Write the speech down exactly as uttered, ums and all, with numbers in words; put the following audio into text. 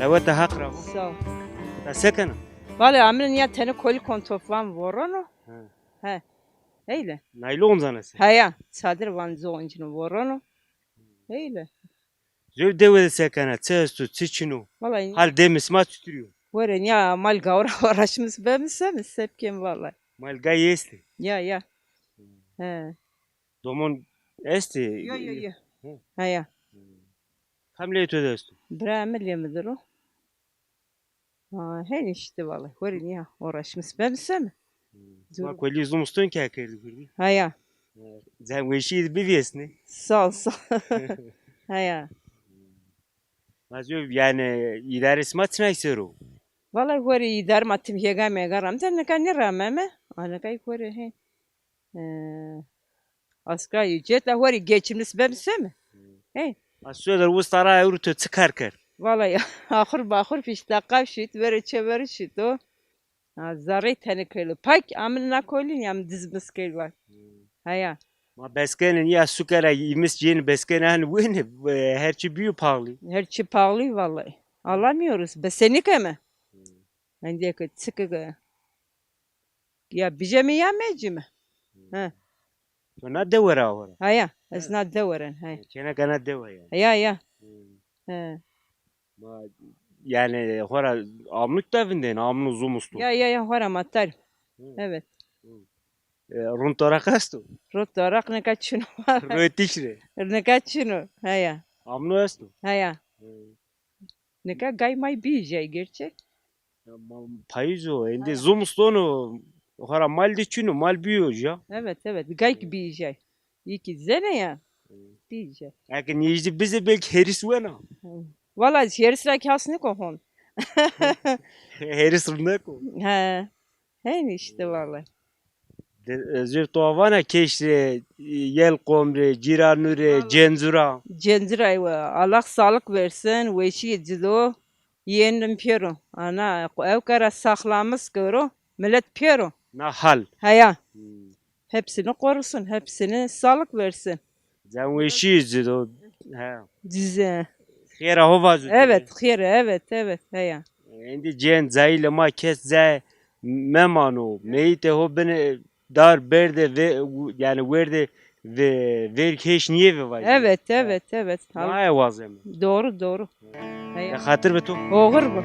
Ewe te heq ra bo. Sağ ol. Ta se kena? Vale, amine ya tene koli kontoflan vorono. He. He. Eyle. Naylon zanesi. Heya, çadır van zoncunu vorono. Eyle. Zöv dewe de se kena, çi esto, çi çino? Vallahi. Hal demi sima çutur yo? Were ya mal gawra uğraşmış bemise mi sepken vallahi. Mal gay esti. Ya, ya. He. Domon esti. Yo, yo, yo. He. Heya. Kam lê to de esto? Bira mi lê mi diro. Ha, hen işte vallahi. Were ya uğraşmış bemise mi? Hmm. Ma kolî zimiston ke kerdî kurdî. Heya. Cem weşî bivêsnî. Sağ ol, sağ ol. Heya. Ma zî yani îdarê sima çinay ser o? Vallahi were îdar ma tim hêga mêga ramte, nika nêrameme. A nika were he. Ee, asgari ücretle were geçimlis bemise mi? He. A sueder wista ra ewro to çi kar kerd? Vallahi axur baxur pişta qav şit, were çeveri şit o. Ha, zarey tene kelo. Pak amin na kolin ya mi dizmis kelo. Heya. Ma beskenen ya sukera imis yeni beskenen hani wene, e, her çi büyü pahalı. Her çi pahalı vallahi. Alamıyoruz. Besenik mi? Endeke çike. Ya bijeme ya mecime. He. To na dewe ra hora? Heya, ez na dewe ren, he. Çêneka na dewe ya. Ya, ya. He. Ma, yani hora amnuk da vindên, amnu zumustu. Ya, ya, ya, hora matar. Evet. E, run toraq esto? Run toraq nika çino. Rötiş re. Nika çino, heya. Amnu esto? Heya. Nika gay may bîjay gerçek. Ya, ma payîz o, endî zimiston o, xora mal de çin o, mal bîyo ya. Evet, evet, gay ki bîjay. İyi ki zene ya. Bîjay. Eke nêjdî bize belki herîs wena. Valla herîs ra ki has niko hon. Herîs rindek o. He. Hen işte vallahi. De, e, zir to vana keş rê, e, yel qom rê, cîranû rê, vallahi. Cencura. Cencura, eywa. Allah sağlık versin, weşî cido, yeğenim pêro. Ana, ew kara saxlamis kero, millet pêro. Na hal. Heya. Hmm. Hepsini korusun, hepsini sağlık versin. Cem weşî cido. He. Cize. Xêra ho vazo. Evet, xêra, evet, evet, heya. Endî cên cayîle ma kes cay memano. Meyîtê ho bine dar berde ve, yani werde ve, ver keş niye ve vay. Evet, evet, evet. Ma ewazeme. Doğru, doğru. Heya. Ya xatir be to. Oğur bu.